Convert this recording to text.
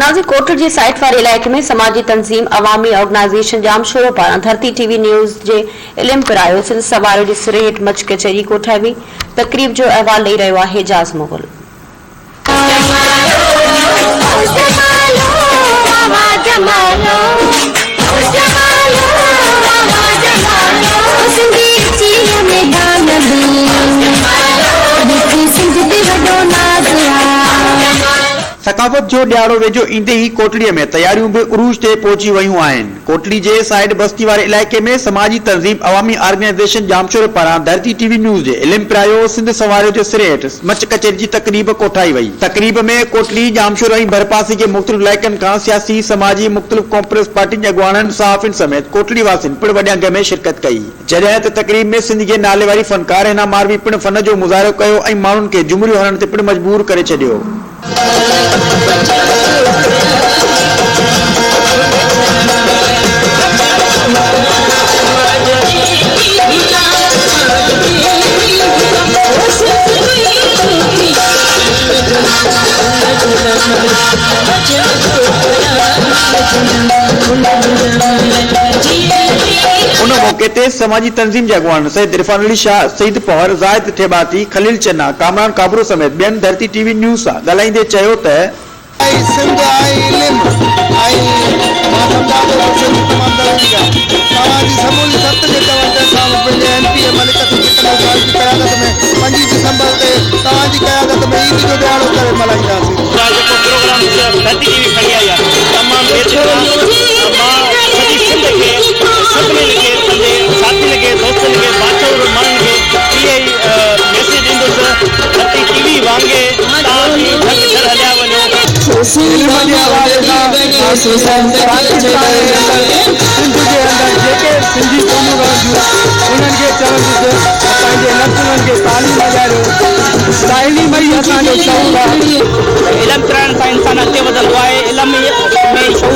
ناظرين ڪوٽ جي سائيٽ واري علائقي ۾ سماجي تنظيم عوامي آرگنائيزيشن ڄامشورو پاران ڌرتي ٽي وي نيوز جي علم پرايو سنڌ سنواريو جي سري هيٺ مچ ڪچهري ڪوٺائي وئي تقريب جو احوال ڏئي رهيو آهي اعجاز مغل. ثقافت جو ڏهاڙو ويجهو ايندي ئي ڪوٽڙي ۾ تياريون به عروج تي پهچي ويون آهن. ڪوٽڙي جي سائيڊ بستي واري علائقي ۾ سماجي تنظيم عوامي آرگنائيزيشن ڄامشوري پاران ڌرتي ٽي وي نيوز جي علم پرايو سنڌ سنواريو جي سري هيٺ مچ ڪچهري جي تقريب ڪوٺائي وئي. تقريب ۾ ڪوٽڙي، ڄامشورو ۽ ڀرپاسي جي مختلف علائقن کان سياسي، سماجي، مختلف قومپرست پارٽين جي اڳواڻن، صحافين سميت ڪوٽڙي واسين پڻ وڏي انگ ۾ شرڪت ڪئي. جڏهن ته تقريب ۾ سنڌ جي ناليواري فنڪار حنا ماروي پڻ فن جو مظاهرو ڪيو ۽ ماڻهن کي جهمريون هڻڻ تي پڻ مجبور ڪري ڇڏيو. ان موقعي تي سماجي تنظيم جي اڳواڻن سيد عرفان علي شاهه، سعيد پنهور، زاهد ٺيٻاتي، خليل چنا، ڪامران ڪابرو سميت ٻين ڌرتي ٽي وي نيوز سان ڳالهائيندي چيو ته، آئي سنڌ آئي علم آئي مان سمجهان ٿو ته سنڌ تمام ضروري آهي توهان جي سموري ست کي چوڻ ته اسان به پنهنجي ايم پي اي ملڪ اسد سڪندر صاحب جي قيادت ۾ پنجين ڊسمبر تي توهان جي قيادت ۾ عيد جو ڏهاڙو ڪري ملهائينداسين. اها جيڪو پروگرام ڌرتي ٽي وي کڻي آئي آهي تمام بهترين آهي مان سڄي سنڌ کي سڀني کي پنهنجي ساٿين کي دوستن کي باشعور ماڻهن کي اهي ئي ميسيج ڏيندس ڌرتي ٽي وي وانگي توهان به جهنگ جھر هليا وڃو. علم جي حوالي سان پاڪستان جي اندر سنڌ جي اندر جيڪي به سنڌي قومون رهن ٿيون انهن کي چوندس ته پنهنجي نسلن کي تعليم ڏياريو تعليم ئي اسان جو شعور آهي. علم پرائڻ سان انسان اڳتي وڌندو آهي علم ۾ ئي شعور.